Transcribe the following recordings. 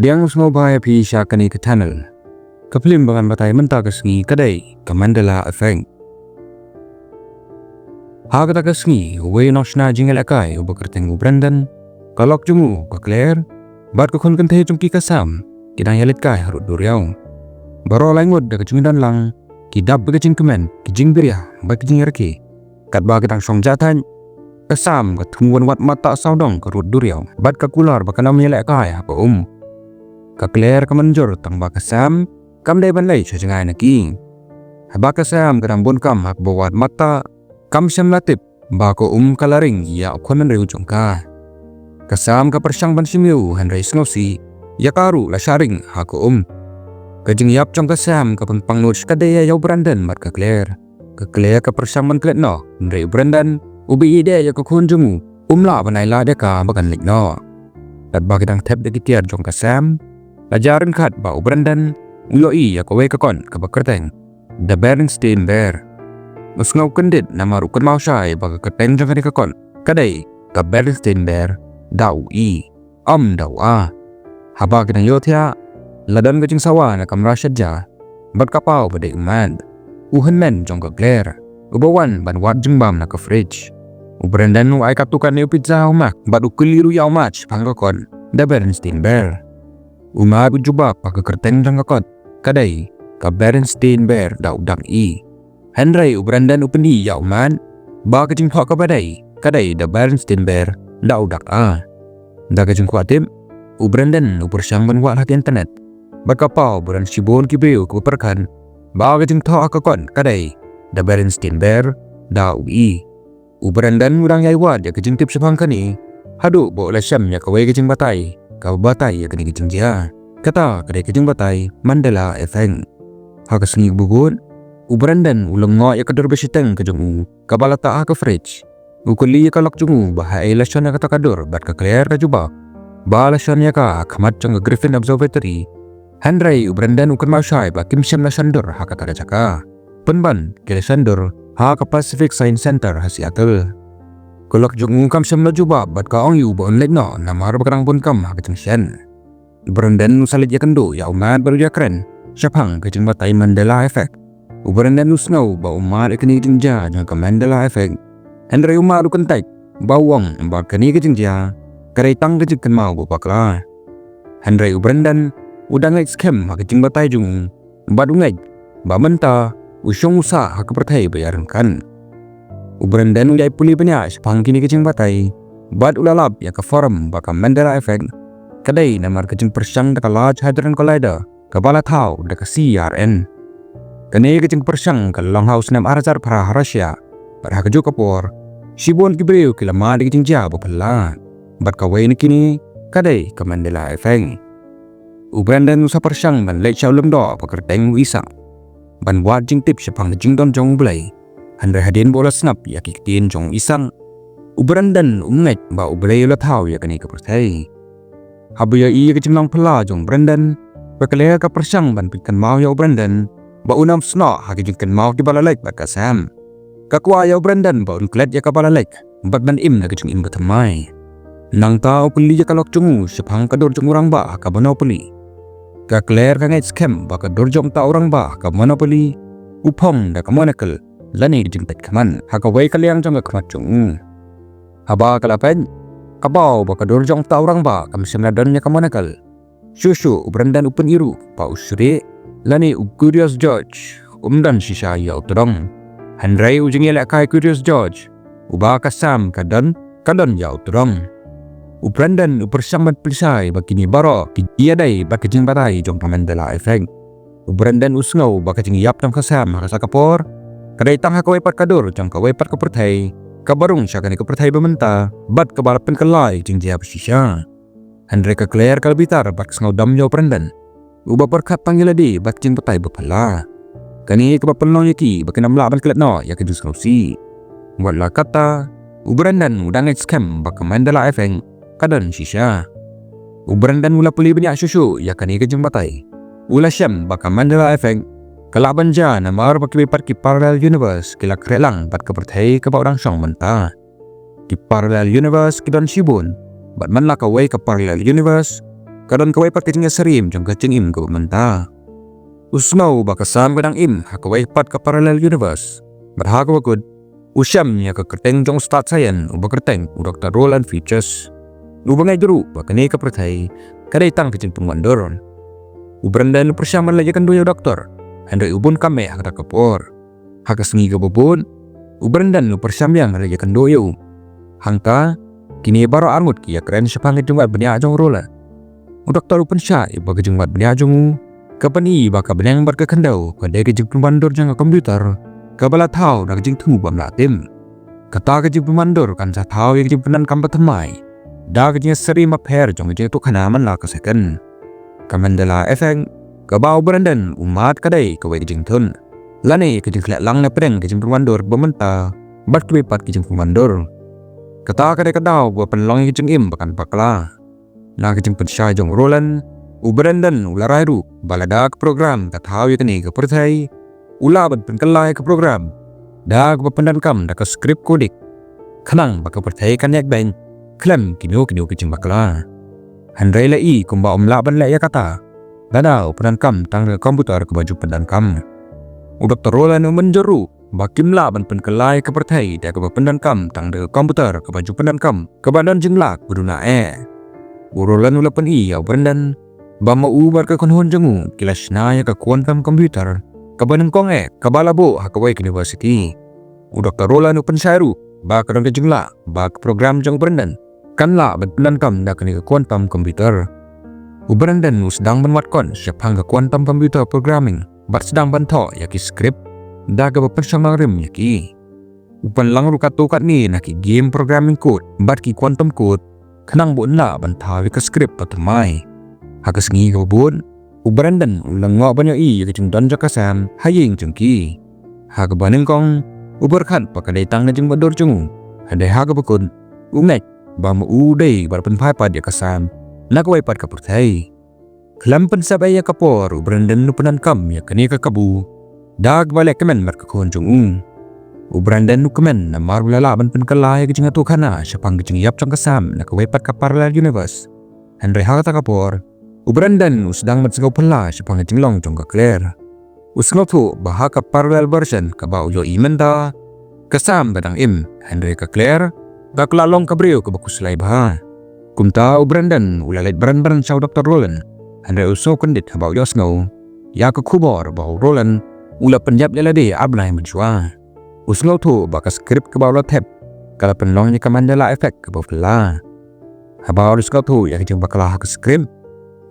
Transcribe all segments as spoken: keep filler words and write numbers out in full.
Pdiang sngewbha ïa phi sha kane ka channel. Ka film ba ngan batai mynta ka sngi ka dei ka Mandela Effect. Ha kata ka sngi, uwei u nongshna jingïalehkai uba kyrteng u Brendan, ka lok jong u ka Claire, bad ka khun kynthei jong ki ka Sam, ki dang ïaleit kai harud duriaw. Baroh lai ngut da ka jingdon lang, ki dap da ka jingkmen, ki jingbiria, bad ki jingrakhe. Katba ki dang shong jahthait, ka Sam ka thmu wan wad matta sawdong ka rud duriaw bad ka kular ba kan ym ïalehkai ha ka um. Ka Claire ka mynjur tang ba ka Sam kam dei ban leit sha jngai na ki. Haba ka Sam ka dang bun kam ha kaba wad matta, kam shym la tip ba ka um ka la ring ïa u khun bynriew jong ka. Ka Sam ka pyrshang ban shim ïa u hynrei sngewsih ïa ka ruh la shah ring ha ka um. Ka jingïap jong ka Sam ka pynpang lut shkatdei ïa u Brendan bad ka Claire. Ka Claire ka pyrshang ban klet noh, hynrei u Brendan uba ïeit ïa ka khun jong u um lah ban ailad ïa ka ba kan leit noh. Katba ki dang thep da ki tiar jong ka Sam, la jia ryngkat ba u Brendan u ïohi ïa kawei ka kot kaba kyrteng The Berenstain Bear. U sngew kyndit namar u kynmaw shai ba ka kyrteng jong kane ka kot ka dei ka Berenstain Bear da u E, ym da u A. Haba ki dang ïohthiah, la don ka jingsawa na kamra shetja bad ka paw ba dei u Matt, u hynmen jong ka Claire, uba wan ban wad jingbam na ka fridge. U Brendan u ai katto katne u pizza ha u Matt bad u kylli ruh ïa u Matt shaphang ka kot The Berenstain Bear. U Matt u jubab ba ka kyrteng jong ka kot ka dei ka Berenstain Bear da u dak E. Hynrei u Brendan u pyni ïa u Matt ba ka jingthoh kaba dei ka dei The Berenstain Bear da u dak A. Da ka jingkwah tip, u Brendan u pyrshang ban wad ha ka internet bad ka paw ba don shibun ki briew kiba pyrkhat ba ka jingthoh ha ka kot ka dei The Berenstain Bear da u E. U Brendan u dang ïai wad ïa ka jingtip shaphang kane haduh ba u la shem ïa kawei ka jingbatai kaba batai ïa kane ka jingjia. Kata ka dei ka jingbatai Mandela Effect. Ha ka sngi uba bud, u Brendan u lyngngoh ïa ka dur ba shiteng ka jong u kaba la tah ha ka fridge. U kylli ïa ka lok jong u ba haei la shon ïa kata ka dur bad ka Claire ka jubab ba la shon ïa ka ha khmat jong ka Griffith Observatory. Hynrei u Brendan u kynmaw shai ba kim shym la shon dur ha kata ka jaka pynban ki la shon dur ha ka Pacific Science Center ha Seattle. Ka lok jong u kam shym la jubab bad ka ong ïa u ba un leit noh namar ba ka dang bun kam ha ka jingshet. U Brendan u sa leit ïakynduh ïa u Matt bad u ïakren shaphang ka jingbatai Mandela Effect. U Brendan u sngew ba u mad ïa kane ka jingjia jong ka Mandela Effect, hynrei u Matt u kyntait ba u ong ba kane ka jingjia ka dei tang ka jingkynmaw ba bakla. Hynrei u Brendan u dang ngeit skhem ha ka jingbatai jong u bad u ngeit ba mynta u shong u sah ha ka pyrthei ba ïaryngkat. U Brendan u ïai pule bniah shaphang kine ki jingbatai bad u la lap ïa ka forum ba ka Mandela Effect ka dei namar ka jingpyrshang da ka Large Hadron Collider kaba la thaw da ka C E R N. Kane ka jingpyrshang ka la long ha u snem ar hajar phra ha Russia bad ha kajuh ka por shibun ki briew ki la mad ïa ki jingjia ba phylla bad kawei na kine ka dei ka Mandela Effect. U Brendan u sa pyrshang ban leit sha u lyngdoh ba kyrteng u Isaac ban wad jingtip shaphang ka jingdon jong U Blei. Hynrei hadien ba u la sngap ïa ki ktien jong u Isaac, u Brendan um ngeit ba U Blei u la thaw ïa kane ka pyrthei. Haba ïohi ïa ka jinglong phylla jong u Brendan, ka Claire ka pyrshang ban pynkynmaw ïa u Brendan ba un ym snoh ha ki jingkynmaw kiba la leit bad ka Sam. Ka kwah ïa u Brendan ba un klet ïa kaba la leit bad ban im da ka jingim bathymmai. Nangta u kylli ïa ka lok jong u shaphang ka dur jong u rangbah ha ka Monopoly. Ka Claire ka ngeit skhem ba ka dur jong uta u rangbah ha ka Monopoly u phong da ka monocle lane ka jingpeit khmat ha kawei ka liang jong ka khmat jong u. Haba ka la peit, ka paw ba ka dur jong uta u rangbah kam shym la don ïa ka monocle. Shuh shuh u Brendan u pyni ruh ba u Shriek lane u Curious George um don shisha ïa u tdong. Hynrei u jingïalehkai Curious George uba ka Sam ka don, ka don ïa u tdong. U Brendan u pyrshang ban pynshai ba kine baroh ki ïadei bad ka jingbatai jong ka Mandela Effect. U Brendan u sngew ba ka jingïap jong ka Sam ha kata ka por ka dei tang ha kawei pat ka dur jong kawei pat ka pyrthei kaba rung sha kane ka pyrthei ba mynta bad kaba la pynkylla ïa ka jingjia ba shisha. Hynrei ka Claire ka la bitar bad ka sngewdom ïa u Brendan uba pyrkhat tang ïa lade bad ka jingbatai ba phylla, kane kaba pynlong ïa ki ba kin ym lah ban klet noh ïa ka jingsngewsih. Wat la katta, u Brendan u dang ngeit skhem ba ka Mandela Effect ka don shisha. U Brendan u la pule bniah shuh shuh ïa kane ka jingbatai. U la shem ba ka Mandela Effect ka lah ban jia namar ba kiwei pat ki parallel universe ki la khreh lang bad ka pyrthei kaba u dang shong mynta. Ki parallel universe ki don shibun bad man la kawei ka parallel universe ka don kawei pat ka jingïasyriem jong ka jingim kaba mynta. U sngew ba ka Sam ka dang im ha kawei pat ka parallel universe. Bad ha kaba kut, u shem ïa ka kyrteng jong u stad saian uba kyrteng u Doktor Roland Fitches, uba ngeit ruh ba kane ka pyrthei ka dei tang ka jingpynwandur. U Brendan u pyrshang ban leit ïakynduh ïa u doktor, hynrei u bun kam eh ha kata ka por. Ha ka sngi kaba bud, u Brendan u pyrshang biang ban leit ïakynduh ïa u. Hangta, kine baroh arngut ki ïakren shaphang ka jingwad bniah jong u Roland. U doktor u pynshai ba ka jingwad bniah jong u ka pyni ba ka bneng bad ka khyndew ka dei ka jingpynwandur jong ka computer kaba la thaw da ka jingthmu bym lah tim. Kata ka jingpynwandur kan sa thaw ïa ka jingpyndonkam bathymmai da ka jingïasyriem bapher jong ka jingïathuhkhana man la ka second. Ka Mandela effect kaba u Brendan u mad ka dei kawei ka jingthut lane ka jingkhleh lang na pdeng ka jingpynwandur ba mynta bad kiwei pat ki jingpynwandur. Kata ka dei ka daw ba pynlong ïa ka jingim ba kan bakla. Na ka jingpynshai jong u Roland, u Brendan u la rai ruh ba lada ka program ka thaw ïa kane ka pyrthei, u lah ban pynkylla ïa ka program da kaba pyndonkam da ka script coding, khnang ba ka pyrthei kan ïaid beit khlem kino kino ki jingbakla. Hynrei la i kumba um lah ban leh ïa kata lada u pyndonkam tang da ka computer kaba ju pyndonkam. U Doktor Roland u mynjur ruh ba kim lah ban pynkylla ïa ka pyrthei da kaba pyndonkam tang da ka computer kaba ju pyndonkam kaba don jinglah ba duna eh. U Roland u la pyni ïa u Brendan ba ma u bad ka kynhun jong u ki la shna ïa ka quantum computer kaba nyngkong eh kaba la buh ha kawei ka university. U Doktor Roland u pynshai ruh ba ka don ka jinglah ba ka program jong u Brendan kan lah ban pyndonkam da kane ka quantum computer. U Brendan u sdang ban wad kot shaphang ka quantum computer programming bad sdang ban thoh ïa ki script da kaba pynshong nongrim ïa ki. U pynlang ruh katto katne na ki game programming code bad ki quantum code khnang ba un lah ban thaw ïa ka script bathymmai. Ha ka sngi kaba bud, u Brendan u la ngoh ban ïohi ïa ka jingdon jong ka Sam ha ïing jong ki. Ha kaba nyngkong, u pyrkhat ba ka dei tang ka jingmutdur jong u. Hynrei ha kaba kut, u ngeit ba ma u dei ba la pynphai pat ïa ka Sam na kawei pat ka pyrthei. Khlem pynsep ei ïa ka por, u Brendan u pyndonkam ïa kane ka kabu da kaba leh kmen bad ka khun jong u. U Brendan u kmen namar u la lah ban pynkylla ïa ka jingïathuhkhana shaphang ka jingïap jong ka Sam na kawei pat ka parallel universe. Hynrei ha kata ka por, u Brendan u sdang ban sngewphylla shaphang ka jinglong jong ka Claire. U sngewthuh ba ha ka parallel version kaba u ïohi mynta, ka Sam ka dang im, hynrei ka Claire ka la long ka briew kaba khuslai bha. Kumta u Brendan u la leit bran bran sha u Doktor Roland, hynrei u sngewkyndit haba u ïohsngew ïa ka khubor ba u Roland u la pynïap ïa lade ar bnai mynshuwa. U sngewthuh ba ka script kaba u la thep ka la pynlong ïa ka Mandela effect kaba phylla. Haba u la sngewthuh ïa ka jingbakla ha ka script,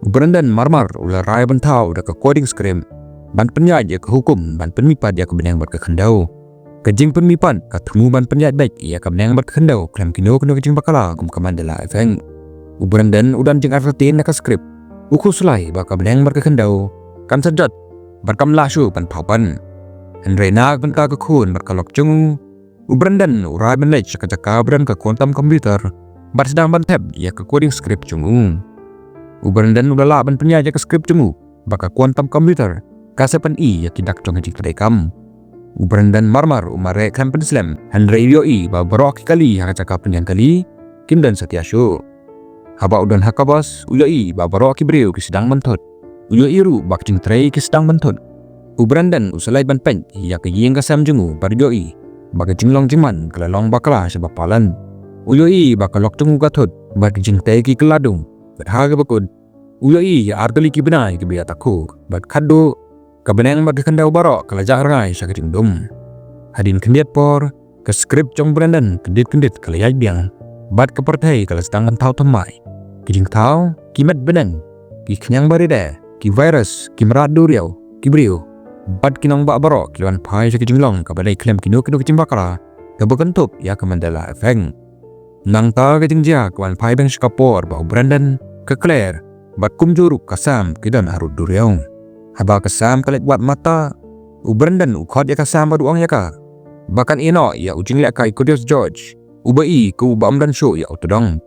u Brendan marmar u la rai ban thaw da ka coding script ban pynïaid ïa ka hukum ban pynmihpat ïa ka bneng bad ka khyndew. Ka jingpynmihpat ka thmu ban pynïaid beit ïa ka bneng bad ka khyndew khlem kino kino ka jingbakla kum ka Mandela effect. U Brendan u don jingartatien na ka script. U khuslai ba ka bneng bad ka khyndew kan sa jot bad kam lah shuh ban thaw pat. Hynrei na ka bynta ka khun bad ka lok jong u, u Brendan u rai ban leit sha ka jaka ba don ka quantum computer bad sdang ban thep ïa ka coding script jong u. U Brendan u la lah ban pynïaid ïa ka script jong u ba ka quantum computer ka sa pyni ïa ki dak jong ka jingtrei kam. U Brendan marmar u mareh khlem pynslem, hynrei u ïohi ba baroh ki kali ha ka jaka pynïeng kali kim don satia shuh. Haba u don ha ka bus, u ïohi ba baroh ki briew ki sdang ban thut. U ïohi ruh ba ki jingtrei ki sdang ban thut. U Brendan u sa leit ban peit ïa ka ïing ka sem jong u bad u ïohi ba ka jinglong jingman ka la long bakla sha ba palat. U ïohi ba ka lok jong u ka thut bad ki jingtei ki kylla dung. Bad ha kaba kut, u ïohi ïa ar tylli ki bnai kiba ïatakhu bad khadduh ka bneng bad ka khyndew baroh ka la jah rngai sha ka jingdum. Hadien khyndiat por, ka script jong u Brendan kyndit kyndit ka la ïaid biang bad ka pyrthei ka la sdang ban thaw thymmai. Ki jingthaw, ki met bneng, ki khñiang barire, ki virus, ki mrad duriaw, ki briew bad ki nongbah baroh ki la wan phai sha ka jinglong kaba dei khlem kino kino ka jingbakla kaba kynthup ïa ka Mandela effect. Nangta ka jingjia ka wan phai biang sha ka por ba u Brendan, ka Claire bad kumjuh ruh ka Sam ki don harud duriaw. Haba ka Sam ka leit wad matta, u Brendan u khot ïa ka Sam bad u ong ïa ka ba kan ïehnoh ïa u jinglehkai Curious George uba i ka uba ym don shuh ïa u tdong.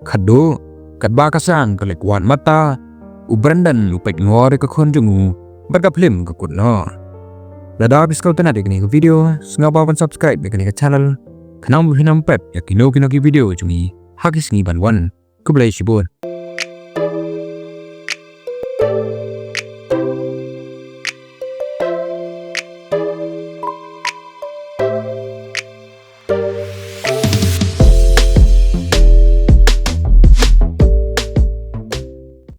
Khadduh katba ka Sam ka leit wad matta, u Brendan u peit ngor ïa ka khun jong u bad ka phlim ka kut noh. Lada phi sngewtynnat ïa kane ka video, sngewbha ban subscribe ïa kane ka channel khnang ba phin ym pep ïa kino kino ki video jong ngi ha ki sngi ban wan. Khublei shibun.